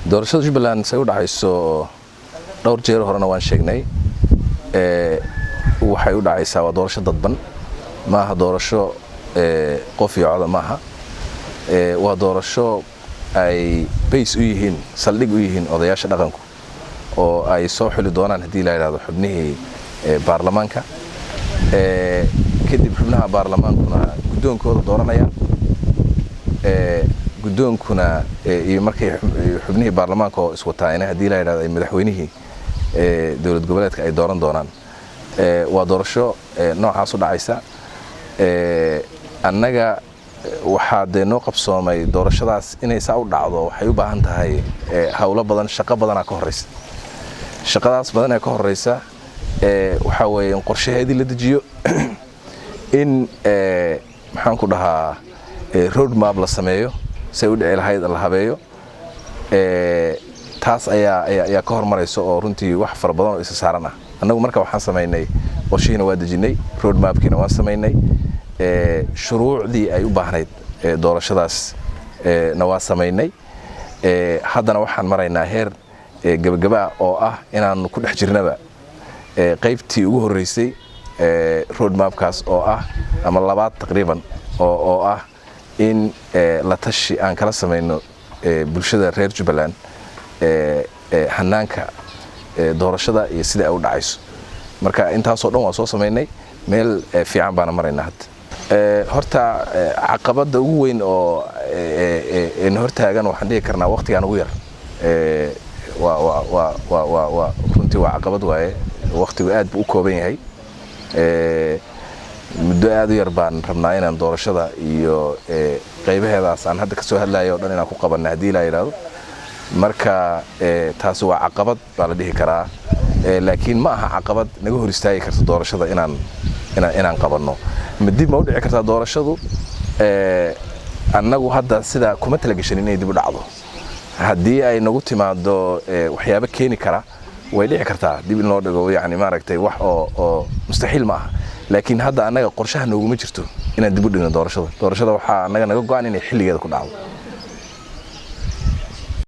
Doorashada Jubbaland say u dhacayso dhowr jeer horena waan sheegnay. Waxay u dhacaysaa waa doorasho dadban, maaha doorasho qof iyo coda maaha. Waa doorasho ay base u yihiin, saldhig u yihiin odayaasha dhaqanku oo ay soo xuli doonaan, haddii la yidhahdo, xubnihii baarlamaanka. Kadib xubnaha baarlamaankuna guddoonkooda dooranayaan, guddoonkuna iyo markay xubnihii baarlamaanka oo iswataana, haddii la yidhahdo, ay madaxweynihii dowlad goboleedka ay dooran doonaan. Waa doorasho noocaas u dhacaysa. Annaga waxaa dee noo qabsoomay doorashadaas inay saa u dhacdo waxay u baahan tahay howlo badan, shaqo badanaa ka horreysa. Shaqadaas badan ee ka horreysa waxaa weeye in qorshaheedii la dejiyo, in, maxaan ku dhahaa, road map la sameeyo, say u dhici lahayd la habeeyo. Taas ayaa ka hormaraysa oo runtii wax fara badan oo isa saaran ah. Annagu marka waxaan samaynay qorshihiina waa dejinay, road mapkiina waan samaynay, shuruucdii ay u baahnayd doorashadaas na waa samaynay. Haddana waxaan maraynaa heer gebagaba ah oo ah inaanu ku dhex jirnaba qaybtii ugu horreysay road mapkaas oo ah ama labaad taqriiban oo ah in la tashi aan kala samayno bulshada reer Jubbaland hanaanka doorashada iyo sida ay u dhacayso. Marka intaasoo dhan waa soo samaynay, meel fiican baana maraynaa hadda. Horta caqabadda ugu weyn oo na hortaagan waxaan dhihi karnaa waqtigaan ugu yar. Waa runtii waa caqabad waaye, waqtigu aad buu u kooban yahay. Muddo aad u yar baan rabnaa inaan doorashada iyo qaybaheedaas aan hadda ka soo hadlayo o dhan inaan ku qabanna, haddii la yidhaahdo. Marka taasi waa caqabad baa la dhihi karaa, laakiin ma aha caqabad naga hor istaagi karta doorashada inaan qabanno. Ma dib ma u dhici kartaa doorashadu? Annagu hadda sidaa kuma talagashanin inay dib u dhacdo. Haddii ay nagu timaado waxyaabo keeni kara, way dhici kartaa dib in loo dhigo, yani maaragtay, wax oo mustaxiil ma aha. Laakiin hadda annaga qorshaha nooguma jirto inaan dib u dhigno doorashada. Doorashada waxaa annaga naga go'an inay xilligeeda ku dhacdo.